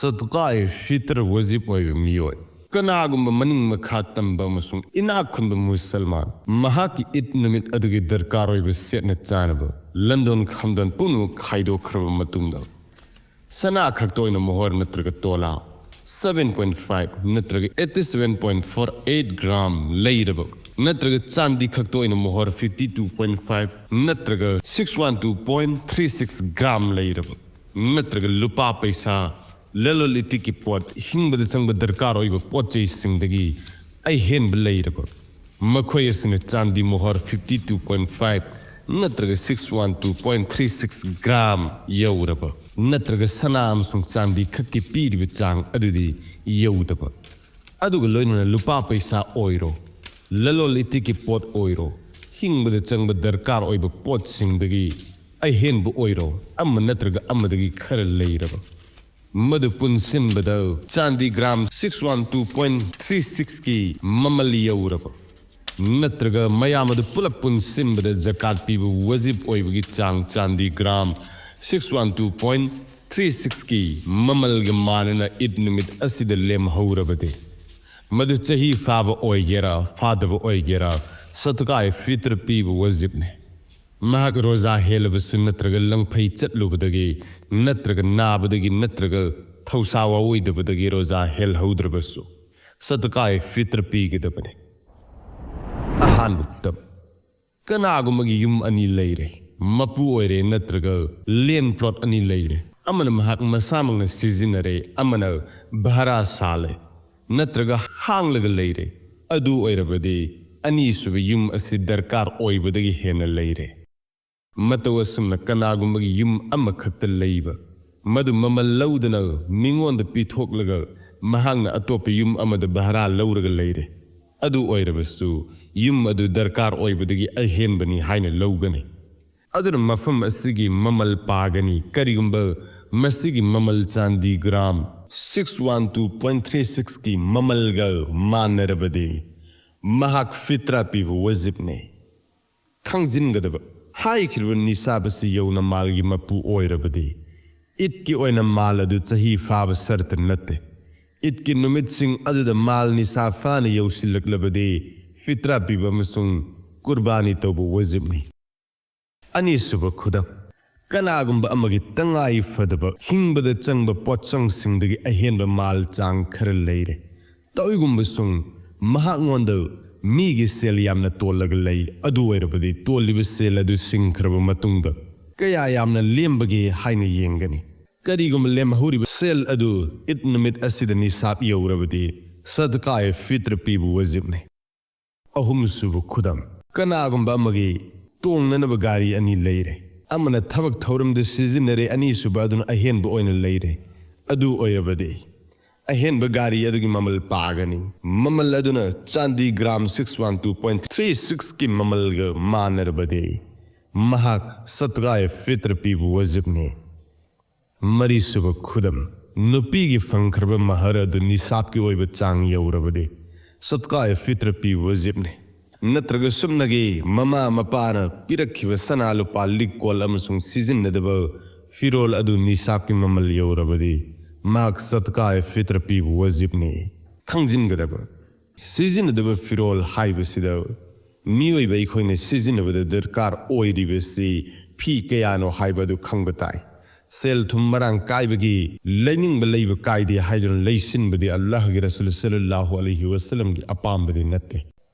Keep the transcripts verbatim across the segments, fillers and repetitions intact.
ꯁꯗꯀꯥꯏ ꯐꯤꯇꯔ ꯋꯥꯖꯤꯕ ꯑꯣꯏꯕ ꯃꯤꯑꯣꯏ ꯀꯅꯥꯒꯨꯝꯕ ꯃꯅꯤꯡ ꯃꯈꯥ ꯇꯝꯕ ꯑꯃꯁꯨꯡ ꯏꯅꯥꯛ ꯈꯨꯟꯕ ꯃꯨꯁꯜꯃꯥꯟ ꯃꯍꯥꯛꯀꯤ ꯏꯗ ꯅꯨꯃꯤꯠ ꯑꯗꯨꯒꯤ ꯗꯔꯀꯥꯔ ꯑꯣꯏꯕ ꯁꯦꯠꯅ ꯆꯥꯅꯕ ꯂꯟꯗꯣꯟ ꯈꯝꯗꯣꯟ ꯄꯨꯝꯅꯃꯛ ꯈꯥꯏꯗꯣꯛꯈ꯭ꯔꯕ ꯃꯇꯨꯡꯗ, ꯁꯅꯥ ꯈꯛꯇ ꯑꯣꯏꯅ ꯃꯣꯍꯣꯔ ꯅꯠꯇ꯭ꯔꯒ ꯇꯣꯂꯥ seven point five ꯅꯠꯇ꯭ꯔꯒ eighty seven point four eight gram ꯂꯩꯔꯕ, ꯅꯠꯇ꯭ꯔꯒ ꯆꯥꯟꯗꯤ ꯈꯛꯇ ꯑꯣꯏꯅ ꯃꯣꯍꯣꯔ fifty two point five ꯅꯠꯇ꯭ꯔꯒ six one two point three six gram ꯂꯩꯔꯕ, ꯅꯠꯇ꯭ꯔꯒ ꯂꯨꯄꯥ ꯄꯩꯁꯥ, ꯂꯂꯣꯟ ꯏꯇꯤꯛꯀꯤ ꯄꯣꯠ, ꯍꯤꯡꯕꯗ ꯆꯪꯕ ꯗꯔꯀꯥꯔ ꯑꯣꯏꯕ ꯄꯣꯠ ꯆꯩꯁꯤꯡꯗꯒꯤ ꯑꯍꯦꯟꯕ ꯂꯩꯔꯕ, ꯃꯈꯣꯏ ꯑꯁꯤꯅ ꯆꯥꯟꯗꯤ ꯃꯣꯍꯣꯔ fifty two point five ꯅꯠꯇ꯭ꯔꯒ six one two point three six gram ꯌꯧꯔꯕ, ꯅꯠꯇ꯭ꯔꯒ ꯁꯅꯥ ꯑꯃꯁꯨꯡ ꯆꯥꯟꯗꯤ ꯈꯛꯀꯤ ꯄꯤꯔꯤꯕ ꯆꯥꯡ ꯑꯗꯨꯗꯤ ꯌꯧꯗꯕ, ꯑꯗꯨꯒ ꯂꯣꯏꯅꯅ ꯂꯨꯄꯥ ꯄꯩꯁꯥ ꯑꯣꯏꯔꯣ, ꯂꯂꯣꯟ ꯏꯇꯤꯛꯀꯤ ꯄꯣꯠ ꯑꯣꯏꯔꯣ, ꯍꯤꯡꯕꯗ ꯆꯪꯕ ꯗꯔꯀꯥꯔ ꯑꯣꯏꯕ ꯄꯣꯠꯁꯤꯡꯗꯒꯤ ꯑꯍꯦꯟꯕ ꯑꯣꯏꯔꯣ, ꯑꯃ ꯅꯠꯇ꯭ꯔꯒ ꯑꯃꯗꯒꯤ ꯈꯔ ꯂꯩꯔꯕ, ꯃꯗꯨ ꯄꯨꯟꯁꯤꯟꯕꯗ ꯆꯥꯟꯗꯤ gram six one two point three six ꯀꯤ ꯃꯃꯜ ꯌꯧꯔꯕ, ꯅꯠꯇ꯭ꯔꯒ ꯃꯌꯥꯝ ꯑꯗꯨ ꯄꯨꯂꯞ ꯄꯨꯟꯁꯤꯟꯕꯗ ꯖꯀꯥꯠ ꯄꯤꯕ ꯋꯥꯖꯤꯕ ꯑꯣꯏꯕꯒꯤ ꯆꯥꯡ ꯆꯥꯟꯗꯤ gram six one two point three six ꯀꯤ ꯃꯃꯜꯒ ꯃꯥꯟꯅꯅ ꯏꯗ ꯅꯨꯃꯤꯠ ꯑꯁꯤꯗ ꯂꯦꯝꯍꯧꯔꯕꯗꯤ, ꯃꯗꯨ ꯆꯍꯤ ꯐꯥꯕ ꯑꯣꯏꯒꯦꯔꯥ ꯐꯥꯗꯕ ꯑꯣꯏꯒꯦꯔꯥ, ꯁꯗꯀꯥꯏ ꯐꯤꯇꯔ ꯄꯤꯕ ꯋꯥꯖꯤꯕꯅꯤ꯫ ꯃꯍꯥꯛ ꯔꯣꯖꯥ ꯍꯦꯜꯂꯕꯁꯨ, ꯅꯠꯇ꯭ꯔꯒ ꯂꯪꯐꯩ ꯆꯠꯂꯨꯕꯗꯒꯤ, ꯅꯠꯇ꯭ꯔꯒ ꯅꯥꯕꯗꯒꯤ, ꯅꯠꯇ꯭ꯔꯒ ꯊꯧꯁꯥ ꯋꯥꯑꯣꯏꯗꯕꯗꯒꯤ ꯔꯣꯖꯥ ꯍꯦꯜꯍꯧꯗ꯭ꯔꯕꯁꯨ, ꯁꯗꯀꯥꯏ ꯐꯤꯇꯔ ꯄꯤꯒꯗꯕꯅꯤ꯫ ꯑꯍꯥꯟꯕ ꯇꯞ꯫ ꯀꯅꯥꯒꯨꯝꯕꯒꯤ ꯌꯨꯝ ꯑꯅꯤ ꯂꯩꯔꯦ, ꯃꯄꯨ ꯑꯣꯏꯔꯦ, ꯅꯠꯇ꯭ꯔꯒ ꯂꯦꯟ ꯄ꯭ꯂꯣꯠ ꯑꯅꯤ ꯂꯩꯔꯦ, ꯑꯃꯅ ꯃꯍꯥꯛ ꯃꯁꯥꯃꯛꯅ ꯁꯤꯖꯤꯟꯅꯔꯦ, ꯑꯃꯅ ꯚꯔꯥ ꯁꯥꯜꯂꯦ, ꯅꯠꯇ꯭ꯔꯒ ꯍꯥꯡꯂꯒ ꯂꯩꯔꯦ, ꯑꯗꯨ ꯑꯣꯏꯔꯕꯗꯤ ꯑꯅꯤꯁꯨꯕ ꯌꯨꯝ ꯑꯁꯤ ꯗꯔꯀꯥꯔ ꯑꯣꯏꯕꯗꯒꯤ ꯍꯦꯟꯅ ꯂꯩꯔꯦ꯫ ꯃꯇꯧ ꯑꯁꯨꯝꯅ ꯀꯅꯥꯒꯨꯝꯕꯒꯤ ꯌꯨꯝ ꯑꯃꯈꯛꯇ ꯂꯩꯕ, ꯃꯗꯨ ꯃꯃꯜ ꯂꯧꯗꯅ ꯃꯤꯉꯣꯟꯗ ꯄꯤꯊꯣꯛꯂꯒ ꯃꯍꯥꯛꯅ ꯑꯇꯣꯞꯄ ꯌꯨꯝ ꯑꯃꯗ ꯚꯔꯥ ꯂꯧꯔꯒ ꯂꯩꯔꯦ, ꯑꯗꯨ ꯑꯣꯏꯔꯕꯁꯨ ꯌꯨꯝ ꯑꯗꯨ ꯗꯔꯀꯥꯔ ꯑꯣꯏꯕꯗꯒꯤ ꯑꯍꯦꯟꯕꯅꯤ ꯍꯥꯏꯅ ꯂꯧꯒꯅꯤ꯫ ꯑꯗꯨꯅ ꯃꯐꯝ ꯑꯁꯤꯒꯤ ꯃꯃꯜ ꯄꯥꯒꯅꯤ꯫ ꯀꯔꯤꯒꯨꯝꯕ ꯃꯁꯤꯒꯤ ꯃꯃꯜ ꯆꯥꯟꯗꯤ gram six one two point three six ꯀꯤ ꯃꯃꯜꯒ ꯃꯥꯟꯅꯔꯕꯗꯤ, ꯃꯍꯥꯛ ꯐꯤꯇ꯭ꯔꯥ ꯄꯤꯕ ꯋꯥꯖꯤꯕꯅꯤ꯫ ꯈꯪꯖꯤꯟꯒꯗꯕ, ꯍꯥꯏꯈꯤꯕ ꯅꯤꯁꯥꯕ ꯑꯁꯤ ꯌꯧꯅ ꯃꯥꯜꯒꯤ ꯃꯄꯨ ꯑꯣꯏꯔꯕꯗꯤ, ꯏꯗꯀꯤ ꯑꯣꯏꯅ ꯃꯥꯜ ꯑꯗꯨ ꯆꯍꯤ ꯐꯥꯕ ꯁꯔꯇ ꯅꯠꯇꯦ꯫ ꯏꯗꯀꯤ ꯅꯨꯃꯤꯠꯁꯤꯡ ꯑꯗꯨꯗ ꯃꯥꯜ ꯅꯤꯁꯥ ꯐꯥꯅ ꯌꯧꯁꯤꯜꯂꯛꯂꯕꯗꯤ ꯐꯤꯇ꯭ꯔꯥ ꯄꯤꯕ ꯑꯃꯁꯨꯡ ꯀꯨꯔꯕꯥꯅꯤ ꯇꯧꯕ ꯋꯥꯖꯤꯕꯅꯤ꯫ ꯑꯅꯤꯁꯨꯕ ꯈꯨꯗꯝ, ꯀꯅꯥꯒꯨꯝꯕ ꯑꯃꯒꯤ ꯇꯉꯥꯏ ꯐꯗꯕ ꯍꯤꯡꯕꯗ ꯆꯪꯕ ꯄꯣꯠꯆꯪꯁꯤꯡꯗꯒꯤ ꯑꯍꯦꯟꯕ ꯃꯥꯜ ꯆꯥꯡ ꯈꯔ ꯂꯩꯔꯦ꯫ ꯇꯧꯏꯒꯨꯝꯕꯁꯨꯡ ꯃꯍꯥꯛꯉꯣꯟꯗ ꯃꯤꯒꯤ ꯁꯦꯜ ꯌꯥꯝꯅ ꯇꯣꯜꯂꯒ ꯂꯩ꯫ ꯑꯗꯨ ꯑꯣꯏꯔꯕꯗꯤ ꯇꯣꯜꯂꯤꯕ ꯁꯦꯜ ꯑꯗꯨ ꯁꯤꯡꯈ꯭ꯔꯕ ꯃꯇꯨꯡꯗ ꯀꯌꯥ ꯌꯥꯝꯅ ꯂꯦꯝꯕꯒꯦ ꯍꯥꯏꯅ ꯌꯦꯡꯒꯅꯤ꯫ ꯀꯔꯤꯒꯨꯝꯕ ꯂꯦꯝꯍꯧꯔꯤꯕ ꯁꯦꯜ ꯑꯗꯨ ꯏꯗ ꯅꯨꯃꯤꯠ ꯑꯁꯤꯗ ꯅꯤꯁꯥꯕ ꯌꯧꯔꯕꯗꯤ ꯁꯗꯀꯥ-ꯏ-ꯐꯤꯇ꯭ꯔ ꯄꯤꯕ ꯋꯥꯖꯤꯕꯅꯤ꯫ ꯑꯍꯨꯝꯁꯨꯕ ꯈꯨꯗꯝ, ꯀꯅꯥꯒꯨꯝꯕ ꯑꯃꯒꯤ ꯇꯣꯡꯅꯅꯕ ꯒꯥꯔꯤ ꯑꯅꯤ ꯂꯩꯔꯦ꯫ ꯑꯃꯅ ꯊꯕꯛ ꯊꯧꯔꯝꯗ ꯁꯤꯖꯤꯟꯅꯔꯦ, ꯑꯅꯤꯁꯨꯕ ꯑꯗꯨꯅ ꯑꯍꯦꯟꯕ ꯑꯣꯏꯅ ꯂꯩꯔꯦ꯫ ꯑꯗꯨ ꯑꯣꯏꯔꯕꯗꯤ ꯑꯍꯦꯟꯕ ꯒꯥꯔꯤ ꯑꯗꯨꯒꯤ ꯃꯃꯜ ꯄꯥꯒꯅꯤ꯫ ꯃꯃꯜ ꯑꯗꯨꯅ ꯆꯥꯟꯗꯤ gram six one two point three sixꯀꯤ ꯃꯃꯜꯒ ꯃꯥꯟꯅꯔꯕꯗꯤ ꯃꯍꯥꯛ ꯁꯗꯀꯥ-ꯏ-ꯐꯤꯇ꯭ꯔ ꯄꯤꯕ ꯋꯥꯖꯤꯕꯅꯤ꯫ ꯃꯔꯤꯁꯨꯕ ꯈꯨꯗꯝ, ꯅꯨꯄꯤꯒꯤ ꯐꯪꯈ꯭ꯔꯕ ꯃꯍꯔ ꯑꯗꯨ ꯅꯤꯁꯥꯕꯀꯤ ꯑꯣꯏꯕ ꯆꯥꯡ ꯌꯧꯔꯕꯗꯤ ꯁꯗꯀꯥ-ꯏ-ꯐꯤꯇ꯭ꯔ ꯄꯤꯕ ꯋꯥꯖꯤꯕꯅꯤ꯫ ꯅꯠꯇ꯭ꯔꯒ ꯁꯨꯞꯅꯒꯤ ꯃꯃꯥ ꯃꯄꯥꯅ ꯄꯤꯔꯛꯈꯤꯕ ꯁꯅꯥ ꯂꯨꯄꯥ, ꯂꯤꯛꯀꯣꯜ ꯑꯃꯁꯨꯡ ꯁꯤꯖꯤꯟꯅꯗꯕ ꯐꯤꯔꯣꯜ ꯑꯗꯨ ꯅꯤꯁꯥꯕꯀꯤ ꯃꯃꯜ ꯌꯧꯔꯕꯗꯤ ꯃꯍꯥꯛ ꯁꯗꯀꯥ-ꯏ-ꯐꯤꯇ꯭ꯔ ꯄꯤꯕ ꯋꯥꯖꯤꯕꯅꯤ꯫ ꯈꯪꯖꯤꯟꯒꯗꯕ, ꯁꯤꯖꯤꯟꯅꯗꯕ ꯐꯤꯔꯣꯜ ꯍꯥꯏꯕꯁꯤꯗ ꯃꯤꯑꯣꯏꯕ ꯑꯩꯈꯣꯏꯅ ꯁꯤꯖꯤꯟꯅꯕꯗ ꯗꯔꯀꯥꯔ ꯑꯣꯏꯔꯤꯕꯁꯤ ꯐꯤ ꯀꯌꯥꯅꯣ ꯍꯥꯏꯕ ꯑꯗꯨ ꯈꯪꯕ ꯇꯥꯏ꯫ ꯁꯦꯜ ꯊꯨꯝ ꯃꯔꯥꯡ ꯀꯥꯏꯕꯒꯤ ꯂꯩꯅꯤꯡꯕ ꯂꯩꯕ ꯀꯥꯏꯗꯦ ꯍꯥꯏꯗꯨꯅ ꯂꯩꯁꯤꯟꯕꯗꯤ ꯑꯜꯂꯥꯍꯒꯤ ꯔꯁꯨꯜ ꯁꯜꯂꯜꯂꯥꯍꯨ ꯑꯂꯩꯍꯤ ꯋꯁꯜꯂꯝꯒꯤ ꯑꯄꯥꯝꯕꯗꯤ ꯅꯠꯇꯦ꯫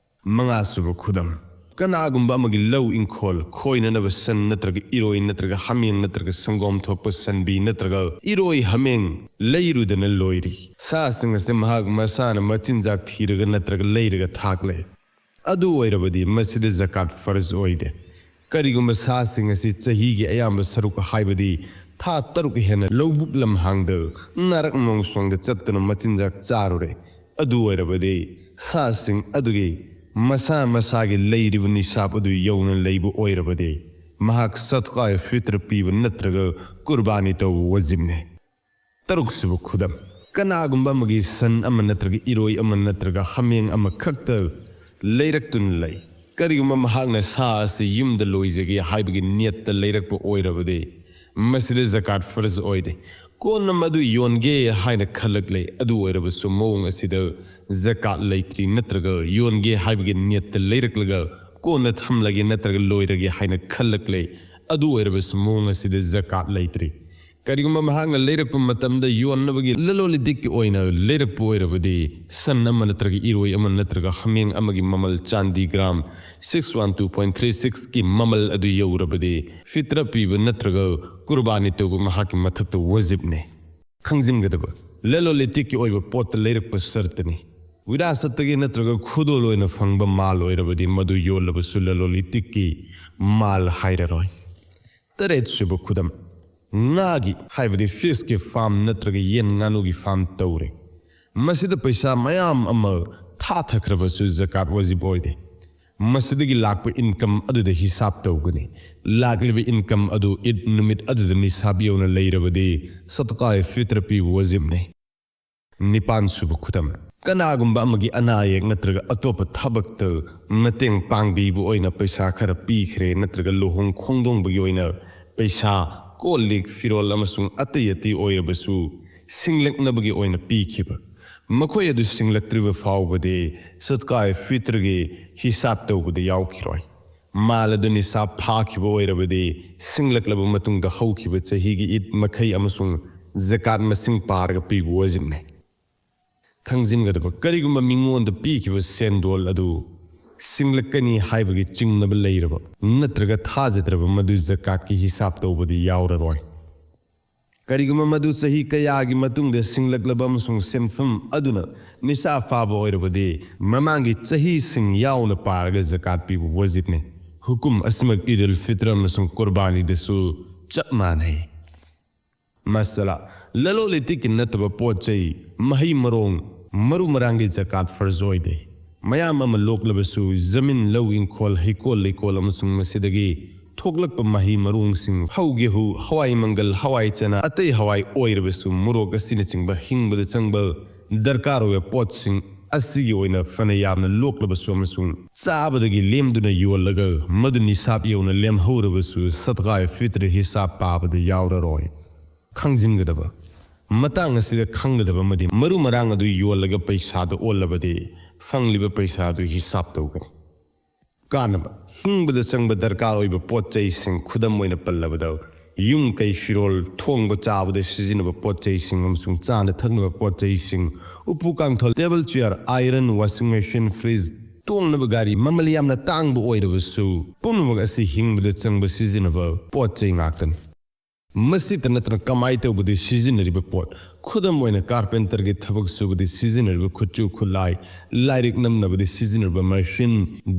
ꯃꯉꯥꯁꯨꯕ ꯈꯨꯗꯝ, ꯀꯅꯥꯒꯨꯝꯕ ꯑꯃꯒꯤ ꯂꯧ ꯏꯪꯈꯣꯜ ꯈꯣꯏꯅꯅꯕ ꯁꯟ ꯅꯠꯇ꯭ꯔꯒ ꯏꯔꯣꯏ ꯅꯠꯇ꯭ꯔꯒ ꯍꯥꯃꯦꯡ ꯅꯠꯇ꯭ꯔꯒ ꯁꯪꯒꯣꯝ ꯊꯣꯛꯄ ꯁꯟꯕꯤ ꯅꯠꯇ꯭ꯔꯒ ꯏꯔꯣꯏ ꯍꯥꯃꯦꯡ ꯂꯩꯔꯨꯗꯅ ꯂꯣꯏꯔꯤ꯫ ꯁꯥꯁꯤꯡ ꯑꯁꯤ ꯃꯍꯥꯛ ꯃꯁꯥꯅ ꯃꯆꯤꯟꯖꯥꯛ ꯊꯤꯔꯒ ꯅꯠꯇ꯭ꯔꯒ ꯂꯩꯔꯒ ꯊꯥꯛꯂꯦ꯫ ꯑꯗꯨ ꯑꯣꯏꯔꯕꯗꯤ ꯃꯁꯤꯗ ꯖꯀꯥꯠ ꯐꯔꯖ ꯑꯣꯏꯗꯦ꯫ ꯀꯔꯤꯒꯨꯝꯕ ꯁꯥꯁꯤꯡ ꯑꯁꯤ ꯆꯍꯤꯒꯤ ꯑꯌꯥꯝꯕ ꯁꯔꯨꯛ, ꯍꯥꯏꯕꯗꯤ ꯊꯥ ꯇꯔꯨꯛ ꯍꯦꯟꯅ ꯂꯧꯕꯨꯛ ꯂꯝꯍꯥꯡꯗ ꯅꯥꯔꯛ ꯃꯣꯡꯁꯣꯡꯗ ꯆꯠꯇꯨꯅ ꯃꯆꯤꯟꯖꯥꯛ ꯆꯥꯔꯨꯔꯦ, ꯑꯗꯨ ꯑꯣꯏꯔꯕꯗꯤ ꯁꯥꯁꯤꯡ ꯑꯗꯨꯒꯤ ꯃꯁꯥ ꯃꯁꯥꯒꯤ ꯂꯩꯔꯤꯕ ꯅꯤꯁꯥꯕ ꯑꯗꯨ ꯌꯧꯅ ꯂꯩꯕ ꯑꯣꯏꯔꯕꯗꯤ ꯃꯍꯥꯛ ꯁꯗꯀꯥ-ꯏ-ꯐꯤꯇ꯭ꯔ ꯄꯤꯕ ꯅꯠꯇ꯭ꯔꯒ ꯀꯨꯔꯕꯥꯅꯤ ꯇꯧꯕ ꯋꯥꯖꯤꯕꯅꯤ꯫ ꯇꯔꯨꯛꯁꯨꯕ ꯈꯨꯗꯝ, ꯀꯅꯥꯒꯨꯝꯕ ꯑꯃꯒꯤ ꯁꯟ ꯑꯃ ꯅꯠꯇ꯭ꯔꯒ ꯏꯔꯣꯏ ꯑꯃ ꯅꯠꯇ꯭ꯔꯒ ꯍꯥꯃꯦꯡ ꯑꯃꯈꯛꯇ ꯂꯩꯔꯛꯇꯨꯅ ꯂꯩ꯫ ꯀꯔꯤꯒꯨꯝꯕ ꯃꯍꯥꯛꯅ ꯁꯥ ꯑꯁꯤ ꯌꯨꯝꯗ ꯂꯣꯏꯖꯒꯦ ꯍꯥꯏꯕꯒꯤ ꯅꯤꯌꯠꯇ ꯂꯩꯔꯛꯄ ꯑꯣꯏꯔꯕꯗꯤ ꯃꯁꯤꯗ ꯖꯀꯥꯠ ꯐꯔꯖ ꯑꯣꯏꯗꯦ꯫ ꯀꯣꯟꯅ ꯃꯗꯨ ꯌꯣꯟꯒꯦ ꯍꯥꯏꯅ ꯈꯜꯂꯛꯂꯦ꯫ ꯑꯗꯨ ꯑꯣꯏꯔꯕꯁꯨ ꯃꯑꯣꯡ ꯑꯁꯤꯗ ꯖꯀꯥꯠ ꯂꯩꯇ꯭ꯔꯤ, ꯅꯠꯇ꯭ꯔꯒ ꯌꯣꯟꯒꯦ ꯍꯥꯏꯕꯒꯤ ꯅꯤꯌꯠꯇ ꯂꯩꯔꯛꯂꯒ ꯀꯣꯟꯅ ꯊꯝꯂꯒꯦ ꯅꯠꯇ꯭ꯔꯒ ꯂꯣꯏꯔꯒꯦ ꯍꯥꯏꯅ ꯈꯜꯂꯛꯂꯦ꯫ ꯑꯗꯨ ꯑꯣꯏꯔꯕꯁꯨ ꯃꯑꯣꯡ ꯑꯁꯤꯗ ꯖꯀꯥꯠ ꯂꯩꯇ꯭ꯔꯤ꯫ ꯀꯔꯤꯒꯨꯝꯕ ꯃꯍꯥꯛꯅ ꯂꯩꯔꯛꯄ ꯃꯇꯝꯗ ꯌꯣꯟꯅꯕꯒꯤ ꯂꯂꯣꯟ ꯏꯇꯤꯛꯀꯤ ꯑꯣꯏꯅ ꯂꯩꯔꯛꯄ ꯑꯣꯏꯔꯕꯗꯤ, ꯁꯟ ꯑꯃ ꯅꯠꯇ꯭ꯔꯒ ꯏꯔꯣꯏ ꯑꯃ ꯅꯠꯇ꯭ꯔꯒ ꯍꯥꯃꯦꯡ ꯑꯃꯒꯤ ꯃꯃꯜ ꯆꯥꯟꯗꯤ gram six one two point three six ꯀꯤ ꯃꯃꯜ ꯑꯗꯨ ꯌꯧꯔꯕꯗꯤ, ꯐꯤꯇ꯭ꯔ ꯄꯤꯕ ꯅꯠꯇ꯭ꯔꯒ ꯀꯨꯔꯕꯥꯅꯤ ꯇꯧꯕ ꯃꯍꯥꯛꯀꯤ ꯃꯊꯛꯇ ꯋꯥꯖꯤꯕꯅꯤ꯫ ꯈꯪꯖꯤꯟꯒꯗꯕ, ꯂꯂꯣꯟ ꯏꯇꯤꯛꯀꯤ ꯑꯣꯏꯕ ꯄꯣꯠꯇ ꯂꯩꯔꯛꯄ ꯁꯔꯇꯅꯤ꯫ ꯋꯤꯔꯥꯁꯠꯇꯒꯤ ꯅꯠꯇ꯭ꯔꯒ ꯈꯨꯗꯣꯜ ꯑꯣꯏꯅ ꯐꯪꯕ ꯃꯥꯜ ꯑꯣꯏꯔꯕꯗꯤ ꯃꯗꯨ ꯌꯣꯜꯂꯕꯁꯨ ꯂꯂꯣꯟ ꯏꯇꯤꯛꯀꯤ ꯃꯥꯜ ꯍꯥꯏꯔꯔꯣꯏ꯫ ꯇꯔꯦꯠꯁꯨꯕ ꯈꯨꯗꯝ, ꯉꯥꯒꯤ, ꯍꯥꯏꯕꯗꯤ ꯐꯤꯁꯀꯤ ꯐꯥꯔꯝ ꯅꯠꯇ꯭ꯔꯒ ꯌꯦꯟ ꯉꯥꯅꯨꯒꯤ ꯐꯥꯔꯝ ꯇꯧꯔꯦ꯫ ꯃꯁꯤꯗ ꯄꯩꯁꯥ ꯃꯌꯥꯝ ꯑꯃ ꯊꯥꯊꯈ꯭ꯔꯕꯁꯨ ꯖꯀꯥꯠ ꯋꯥꯖꯤꯕ ꯑꯣꯏꯗꯦ꯫ ꯃꯁꯤꯗꯒꯤ ꯂꯥꯛꯄ ꯏꯟꯀꯝ ꯑꯗꯨꯗ ꯍꯤꯁꯥꯕ ꯇꯧꯒꯅꯤ꯫ ꯂꯥꯛꯂꯤꯕ ꯏꯟꯀꯝ ꯑꯗꯨ ꯏꯗ ꯅꯨꯃꯤꯠ ꯑꯗꯨꯗ ꯅꯤꯁꯥꯕ ꯌꯧꯅ ꯂꯩꯔꯕꯗꯤ ꯁꯗꯀꯥ ꯐꯤꯇ꯭ꯔ ꯄꯤꯕ ꯋꯥꯖꯤꯕꯅꯤ꯫ ꯅꯤꯄꯥꯟꯁꯨꯕ ꯈꯨꯗꯝ, ꯀꯅꯥꯒꯨꯝꯕ ꯑꯃꯒꯤ ꯑꯅꯥ ꯑꯌꯦꯛ ꯅꯠꯇ꯭ꯔꯒ ꯑꯇꯣꯞꯄ ꯊꯕꯛꯇ ꯃꯇꯦꯡ ꯄꯥꯡꯕꯤꯕ ꯑꯣꯏꯅ ꯄꯩꯁꯥ ꯈꯔ ꯄꯤꯈ꯭ꯔꯦ, ꯅꯠꯇ꯭ꯔꯒ ꯂꯨꯍꯣꯡ ꯈꯣꯡꯗꯣꯡꯕꯒꯤ ꯑꯣꯏꯅ ꯄꯩꯁꯥ, ꯀꯣꯜ ꯂꯤꯛ, ꯐꯤꯔꯣꯜ ꯑꯃꯁꯨꯡ ꯑꯇꯩ ꯑꯇꯩ ꯑꯣꯏꯔꯕꯁꯨ ꯁꯤꯡꯂꯛꯅꯕꯒꯤ ꯑꯣꯏꯅ ꯄꯤꯈꯤꯕ, ꯃꯈꯣꯏ ꯑꯗꯨ ꯁꯤꯡꯂꯛꯇ꯭ꯔꯤꯕ ꯐꯥꯎꯕꯗꯤ ꯁꯗꯀꯥ ꯐꯤꯇ꯭ꯔꯒꯤ ꯍꯤꯁꯥꯕ ꯇꯧꯕꯗ ꯌꯥꯎꯈꯤꯔꯣꯏ꯫ ꯃꯥꯜ ꯑꯗꯨ ꯅꯤꯁꯥꯕ ꯐꯥꯈꯤꯕ ꯑꯣꯏꯔꯕꯗꯤ, ꯁꯤꯡꯂꯛꯂꯕ ꯃꯇꯨꯡꯗ ꯍꯧꯈꯤꯕ ꯆꯍꯤꯒꯤ ꯏꯗ ꯃꯈꯩ ꯑꯃꯁꯨꯡ ꯖꯀꯥꯠ ꯃꯁꯤꯡ ꯄꯥꯔꯒ ꯄꯤꯕ ꯋꯥꯖꯤꯕꯅꯤ꯫ ꯈꯪꯖꯤꯟꯒꯗꯕ, ꯀꯔꯤꯒꯨꯝꯕ ꯃꯤꯉꯣꯟꯗ ꯄꯤꯈꯤꯕ ꯁꯦꯟꯗꯣꯜ ꯑꯗꯨ ꯁꯤꯡꯂꯛꯀꯅꯤ ꯍꯥꯏꯕꯒꯤ ꯆꯤꯡꯅꯕ ꯂꯩꯔꯕ ꯅꯠꯇ꯭ꯔꯒ ꯊꯥꯖꯗ꯭ꯔꯕ, ꯃꯗꯨ ꯖꯀꯥꯠꯀꯤ ꯍꯤꯁꯥꯕ ꯇꯧꯕꯗ ꯌꯥꯎꯔꯔꯣꯏ꯫ ꯀꯔꯤꯒꯨꯝꯕ ꯃꯗꯨ ꯆꯍꯤ ꯀꯌꯥꯒꯤ ꯃꯇꯨꯡꯗ ꯁꯤꯡꯂꯛꯂꯕ ꯑꯃꯁꯨꯡ ꯁꯦꯟꯐꯝ ꯑꯗꯨꯅ ꯅꯤꯁꯥꯕ ꯐꯥꯕ ꯑꯣꯏꯔꯕꯗꯤ, ꯃꯃꯥꯡꯒꯤ ꯆꯍꯤꯁꯤꯡ ꯌꯥꯎꯅ ꯄꯥꯔꯒ ꯖꯀꯥꯠ ꯄꯤꯕ ꯋꯥꯖꯤꯕꯅꯤ꯫ ꯍꯨꯀꯨꯝ ꯑꯁꯤꯃꯛ ꯏꯗꯨꯜ ꯐꯤꯇ꯭ꯔ ꯑꯃꯁꯨꯡ ꯀꯨꯔꯕꯥꯅꯤꯗꯁꯨ ꯆꯞ ꯃꯥꯟꯅꯩ꯫ ꯃꯁꯂꯥ, ꯂꯂꯣꯟ ꯏꯇꯤꯛꯀꯤ ꯅꯠꯇꯕ ꯄꯣꯠ ꯆꯩ, ꯃꯍꯩ ꯃꯔꯣꯡ, ꯃꯔꯨ ꯃꯔꯥꯡꯒꯤ ꯖꯀꯥꯠ ꯐꯔꯖ ꯑꯣꯏꯗꯦ꯫ ꯃꯌꯥꯝ ꯑꯃ ꯂꯣꯛꯂꯕꯁꯨ, ꯖꯃꯤꯟ, ꯂꯧ, ꯏꯪꯈꯣꯜ, ꯍꯩꯀꯣꯜ, ꯂꯩꯀꯣꯜ ꯑꯃꯁꯨꯡ ꯃꯁꯤꯗꯒꯤ ꯊꯣꯛꯂꯛꯄ ꯃꯍꯩ ꯃꯔꯣꯡꯁꯤꯡ, ꯐꯧ, ꯒꯦꯍꯨ, ꯍꯋꯥꯏ ꯃꯪꯒꯜ, ꯍꯋꯥꯏ ꯆꯅꯥ, ꯑꯇꯩ ꯍꯋꯥꯏ ꯑꯣꯏꯔꯕꯁꯨ, ꯃꯣꯔꯣꯛ ꯑꯁꯤꯅꯆꯤꯡꯕ ꯍꯤꯡꯕꯗ ꯆꯪꯕ ꯗꯔꯀꯥꯔ ꯑꯣꯏꯕ ꯄꯣꯠꯁꯤꯡ ꯑꯁꯤꯒꯤ ꯑꯣꯏꯅ ꯐꯅ ꯌꯥꯝꯅ ꯂꯣꯛꯂꯕꯁꯨ ꯑꯃꯁꯨꯡ ꯆꯥꯕꯗꯒꯤ ꯂꯦꯝꯗꯨꯅ ꯌꯣꯜꯂꯒ ꯃꯗꯨ ꯅꯤꯁꯥꯕ ꯌꯧꯅ ꯂꯦꯝꯍꯧꯔꯕꯁꯨ ꯁꯗꯀꯥ ꯐꯤꯇ꯭ꯔ ꯍꯤꯁꯥꯕ ꯄꯥꯕꯗ ꯌꯥꯎꯔꯔꯣꯏ꯫ ꯈꯪꯖꯤꯟꯒꯗꯕ ꯃꯇꯥꯡ ꯑꯁꯤꯗ ꯈꯪꯒꯗꯕ ꯑꯃꯗꯤ ꯃꯔꯨ ꯃꯔꯥꯡ ꯑꯗꯨ ꯌꯣꯜꯂꯒ ꯄꯩꯁꯥꯗ ꯑꯣꯜꯂꯕꯗꯤ ꯐꯪꯂꯤꯕ ꯄꯩꯁꯥ ꯑꯗꯨ ꯍꯤꯁꯥꯕ ꯇꯧꯒꯅꯤ꯫ ꯀꯥꯟꯅꯕ: ꯍꯤꯡꯕꯗ ꯆꯪꯕ ꯗꯔꯀꯥꯔ ꯑꯣꯏꯕ ꯄꯣꯠ ꯆꯩꯁꯤꯡ, ꯈꯨꯗꯝ ꯑꯣꯏꯅ ꯄꯜꯂꯕꯗ, ꯌꯨꯝ ꯀꯩ, ꯐꯤꯔꯣꯜ, ꯊꯣꯡꯕ ꯆꯥꯕꯗ ꯁꯤꯖꯤꯟꯅꯕ ꯄꯣꯠ ꯆꯩꯁꯤꯡ ꯑꯃꯁꯨꯡ ꯆꯥꯅ ꯊꯛꯅꯕ ꯄꯣꯠ ꯆꯩꯁꯤꯡ, ꯎꯄꯨ ꯀꯥꯡꯊꯣꯜ, ꯇꯦꯕꯜ ꯆꯤꯌꯥꯔ, ꯑꯥꯏꯔꯟ, ꯋꯥꯁꯤꯡ ꯃꯦꯁꯤꯟ, ꯐ꯭ꯔꯤꯖ, ꯇꯣꯡꯅꯕ ꯒꯥꯔꯤ, ꯃꯃꯜ ꯌꯥꯝꯅ ꯇꯥꯡꯕ ꯑꯣꯏꯔꯕꯁꯨ, ꯄꯨꯝꯅꯃꯛ ꯑꯁꯤ ꯍꯤꯡꯕꯗ ꯆꯪꯕ ꯁꯤꯖꯤꯟꯅꯕ ꯄꯣꯠ ꯆꯩ ꯉꯥꯛꯇꯅꯤ꯫ ꯃꯁꯤꯇ ꯅꯠꯇꯅ ꯀꯃꯥꯏ ꯇꯧꯕꯗ ꯁꯤꯖꯤꯟꯅꯔꯤꯕ ꯄꯣꯠ, ꯈꯨꯗꯝ ꯑꯣꯏꯅ ꯀꯥꯔꯄꯦꯟꯇꯔꯒꯤ ꯊꯕꯛ ꯁꯨꯕꯗ ꯁꯤꯖꯤꯟꯅꯔꯤꯕ ꯈꯨꯠꯁꯨ ꯈꯨꯠꯂꯥꯏ, ꯂꯥꯏꯔꯤꯛ ꯅꯝꯅꯕꯗ ꯁꯤꯖꯤꯟꯅꯔꯤꯕ ꯃꯦꯁꯤꯟ,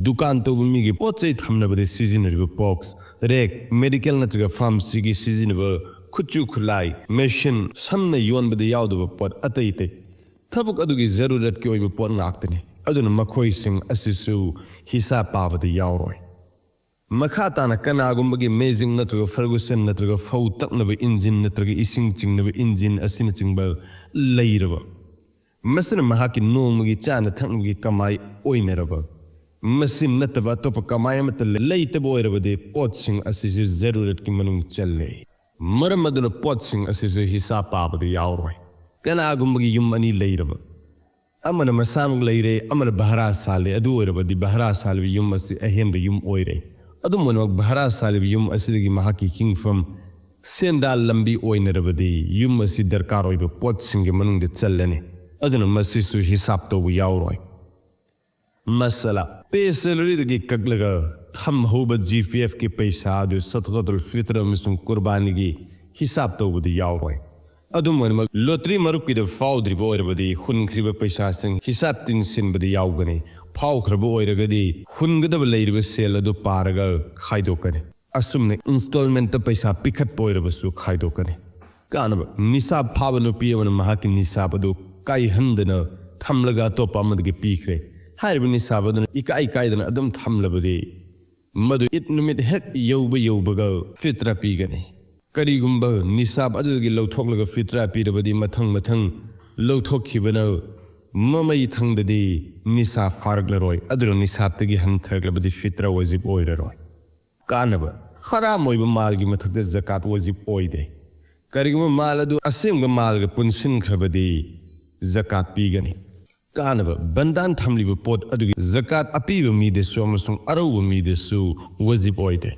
ꯗꯨꯀꯥꯟ ꯇꯧꯕ ꯃꯤꯒꯤ ꯄꯣꯠ ꯆꯩ ꯊꯝꯅꯕꯗ ꯁꯤꯖꯤꯟꯅꯔꯤꯕ ꯕꯣꯛꯁ, ꯔꯦꯛ, ꯃꯦꯗꯤꯀꯦꯜ ꯅꯠꯇ꯭ꯔꯒ ꯐꯥꯔꯃꯥꯁꯤꯒꯤ ꯁꯤꯖꯤꯟꯅꯕ ꯈꯨꯠꯁꯨ ꯈꯨꯠꯂꯥꯏ, ꯃꯦꯁꯤꯟ, ꯁꯝꯅ ꯌꯣꯟꯕꯗ ꯌꯥꯎꯗꯕ ꯄꯣꯠ ꯑꯇꯩ ꯑꯇꯩ꯫ ꯊꯕꯛ ꯑꯗꯨꯒꯤ ꯖꯔꯨꯔꯠꯀꯤ ꯑꯣꯏꯕ ꯄꯣꯠ ꯉꯥꯛꯇꯅꯤ꯫ ꯑꯗꯨꯅ ꯃꯈꯣꯏꯁꯤꯡ ꯑꯁꯤꯁꯨ ꯍꯤꯁꯥꯕ ꯄꯥꯕꯗ ꯌꯥꯎꯔꯣꯏ꯫ ꯃꯈꯥ ꯇꯥꯅ ꯀꯅꯥꯒꯨꯝꯕꯒꯤ ꯃꯦꯖꯤꯡ ꯅꯠꯇ꯭ꯔꯒ ꯐꯔꯒꯨꯁꯟ ꯅꯠꯇ꯭ꯔꯒ ꯐꯧ ꯇꯛꯅꯕ ꯏꯟꯖꯤꯟ ꯅꯠꯇ꯭ꯔꯒ ꯏꯁꯤꯡ ꯆꯤꯡꯅꯕ ꯏꯟꯖꯤꯟ ꯑꯁꯤꯅꯆꯤꯡꯕ ꯂꯩꯔꯕ, ꯃꯁꯤꯅ ꯃꯍꯥꯛꯀꯤ ꯅꯣꯡꯃꯒꯤ ꯆꯥꯅ ꯊꯛꯅꯕꯒꯤ ꯀꯃꯥꯏ ꯑꯣꯏꯅꯔꯕ, ꯃꯁꯤ ꯅꯠꯇꯕ ꯑꯇꯣꯞꯄ ꯀꯃꯥꯏ ꯑꯃꯠꯇ ꯂꯩꯇꯕ ꯑꯣꯏꯔꯕꯗꯤ, ꯄꯣꯠꯁꯤꯡ ꯑꯁꯤꯁꯨ ꯖꯔꯨꯔꯠꯀꯤ ꯃꯅꯨꯡ ꯆꯜꯂꯦ꯫ ꯃꯔꯝ ꯑꯗꯨꯅ ꯄꯣꯠꯁꯤꯡ ꯑꯁꯤꯁꯨ ꯍꯤꯁꯥꯕ ꯄꯥꯕꯗ ꯌꯥꯎꯔꯣꯏ꯫ ꯀꯅꯥꯒꯨꯝꯕꯒꯤ ꯌꯨꯝ ꯑꯅꯤ ꯂꯩꯔꯕ, ꯑꯃꯅ ꯃꯁꯥꯃꯛ ꯂꯩꯔꯦ, ꯑꯃꯅ ꯚꯔꯥ ꯁꯥꯜꯂꯦ, ꯑꯗꯨ ꯑꯣꯏꯔꯕꯗꯤ ꯚꯔꯥ ꯁꯥꯜꯂꯤꯕ ꯌꯨꯝ ꯑꯁꯤ ꯑꯍꯦꯟꯕ ꯌꯨꯝ ꯑꯣꯏꯔꯦ꯫ ꯑꯗꯨꯝ ꯑꯣꯏꯅꯃꯛ, ꯚꯔꯥ ꯁꯥꯜꯂꯤꯕ ꯌꯨꯝ ꯑꯁꯤꯗꯒꯤ ꯃꯍꯥꯛꯀꯤ ꯍꯤꯡꯐꯝ, ꯁꯦꯟꯗꯥꯜ ꯂꯝꯕꯤ ꯑꯣꯏꯅꯔꯕꯗꯤ, ꯌꯨꯝ ꯑꯁꯤ ꯗꯔꯀꯥꯔ ꯑꯣꯏꯕ ꯄꯣꯠꯁꯤꯡꯒꯤ ꯃꯅꯨꯡꯗ ꯆꯜꯂꯅꯤ꯫ ꯑꯗꯨꯅ ꯃꯁꯤꯁꯨ ꯍꯤꯁꯥꯕ ꯇꯧꯕ ꯌꯥꯎꯔꯣꯏ꯫ ꯃꯁꯂꯥ: ꯄꯦ ꯁꯦꯂꯔꯤꯗꯒꯤ ꯀꯛꯂꯒ ꯊꯝꯍꯧꯕ ꯖꯤ ꯄꯤ ꯑꯦꯐꯀꯤ ꯄꯩꯁꯥ ꯑꯗꯨ ꯁꯗꯀꯥꯇꯨꯜ ꯐꯤꯇ꯭ꯔ ꯑꯃꯁꯨꯡ ꯀꯨꯔꯕꯥꯅꯤꯒꯤ ꯍꯤꯁꯥꯕ ꯇꯧꯕꯗ ꯌꯥꯎꯔꯣꯏ꯫ ꯑꯗꯨꯝ ꯑꯣꯏꯅꯃꯛ, ꯂꯣꯇꯔꯤ ꯃꯔꯨꯞꯀꯤꯗ ꯐꯥꯎꯗ꯭ꯔꯤꯕ ꯑꯣꯏꯔꯕꯗꯤ, ꯍꯨꯟꯈ꯭ꯔꯤꯕ ꯄꯩꯁꯥꯁꯤꯡ ꯍꯤꯁꯥꯕ ꯇꯤꯟꯁꯤꯟꯕꯗ ꯌꯥꯎꯒꯅꯤ꯫ ꯐꯥꯎꯈ꯭ꯔꯕ ꯑꯣꯏꯔꯒꯗꯤ, ꯍꯨꯟꯒꯗꯕ ꯂꯩꯔꯤꯕ ꯁꯦꯜ ꯑꯗꯨ ꯄꯥꯔꯒ ꯈꯥꯏꯗꯣꯛꯀꯅꯤ꯫ ꯑꯁꯨꯝꯅ ꯏꯟꯁꯇꯣꯜꯃꯦꯟꯠꯇ ꯄꯩꯁꯥ ꯄꯤꯈꯠꯄ ꯑꯣꯏꯔꯕꯁꯨ ꯈꯥꯏꯗꯣꯛꯀꯅꯤ꯫ ꯀꯥꯟꯅꯕ: ꯅꯤꯁꯥꯕ ꯐꯥꯕ ꯅꯨꯄꯤ ꯑꯃꯅ ꯃꯍꯥꯛꯀꯤ ꯅꯤꯁꯥꯕ ꯑꯗꯨ ꯀꯥꯏꯍꯟꯗꯅ ꯊꯝꯂꯒ ꯑꯇꯣꯞꯄ ꯑꯃꯗꯒꯤ ꯄꯤꯈ꯭ꯔꯦ꯫ ꯍꯥꯏꯔꯤꯕ ꯅꯤꯁꯥꯕ ꯑꯗꯨꯅ ꯏꯀꯥꯏ ꯀꯥꯏꯗꯅ ꯑꯗꯨꯝ ꯊꯝꯂꯕꯗꯤ, ꯃꯗꯨ ꯏꯗ ꯅꯨꯃꯤꯠ ꯍꯦꯛ ꯌꯧꯕ ꯌꯧꯕꯒ ꯐꯤꯇ꯭ꯔ ꯄꯤꯒꯅꯤ꯫ ꯀꯔꯤꯒꯨꯝꯕ ꯅꯤꯁꯥꯕ ꯑꯗꯨꯗꯒꯤ ꯂꯧꯊꯣꯛꯂꯒ ꯐꯤꯇ꯭ꯔ ꯄꯤꯔꯕꯗꯤ, ꯃꯊꯪ ꯃꯊꯪ ꯂꯧꯊꯣꯛꯈꯤꯕꯅ ꯃꯃꯩ ꯊꯪꯗꯗꯤ ꯅꯤꯁꯥꯕ ꯐꯥꯔꯛꯂꯔꯣꯏ, ꯑꯗꯨꯅ ꯅꯤꯁꯥꯕꯇꯒꯤ ꯍꯟꯊꯔꯛꯂꯕꯗꯤ ꯐꯤꯇ꯭ꯔ ꯋꯥꯖꯤꯕ ꯑꯣꯏꯔꯔꯣꯏ꯫ ꯀꯥꯟꯅꯕ: ꯍꯔꯥꯝ ꯑꯣꯏꯕ ꯃꯥꯜꯒꯤ ꯃꯊꯛꯇ ꯖꯀꯥꯠ ꯋꯥꯖꯤꯕ ꯑꯣꯏꯗꯦ꯫ ꯀꯔꯤꯒꯨꯝꯕ ꯃꯥꯜ ꯑꯗꯨ ꯑꯁꯦꯡꯕ ꯃꯥꯜꯒ ꯄꯨꯟꯁꯤꯟꯈ꯭ꯔꯕꯗꯤ ꯖꯀꯥꯠ ꯄꯤꯒꯅꯤ꯫ ꯀꯥꯟꯅꯕ: ꯕꯟꯗꯥꯟ ꯊꯝꯂꯤꯕ ꯄꯣꯠ ꯑꯗꯨꯒꯤ ꯖꯀꯥꯠ ꯑꯄꯤꯕ ꯃꯤꯗꯁꯨ ꯑꯃꯁꯨꯡ ꯑꯔꯧꯕ ꯃꯤꯗꯁꯨ ꯋꯥꯖꯤꯕ ꯑꯣꯏꯗꯦ꯫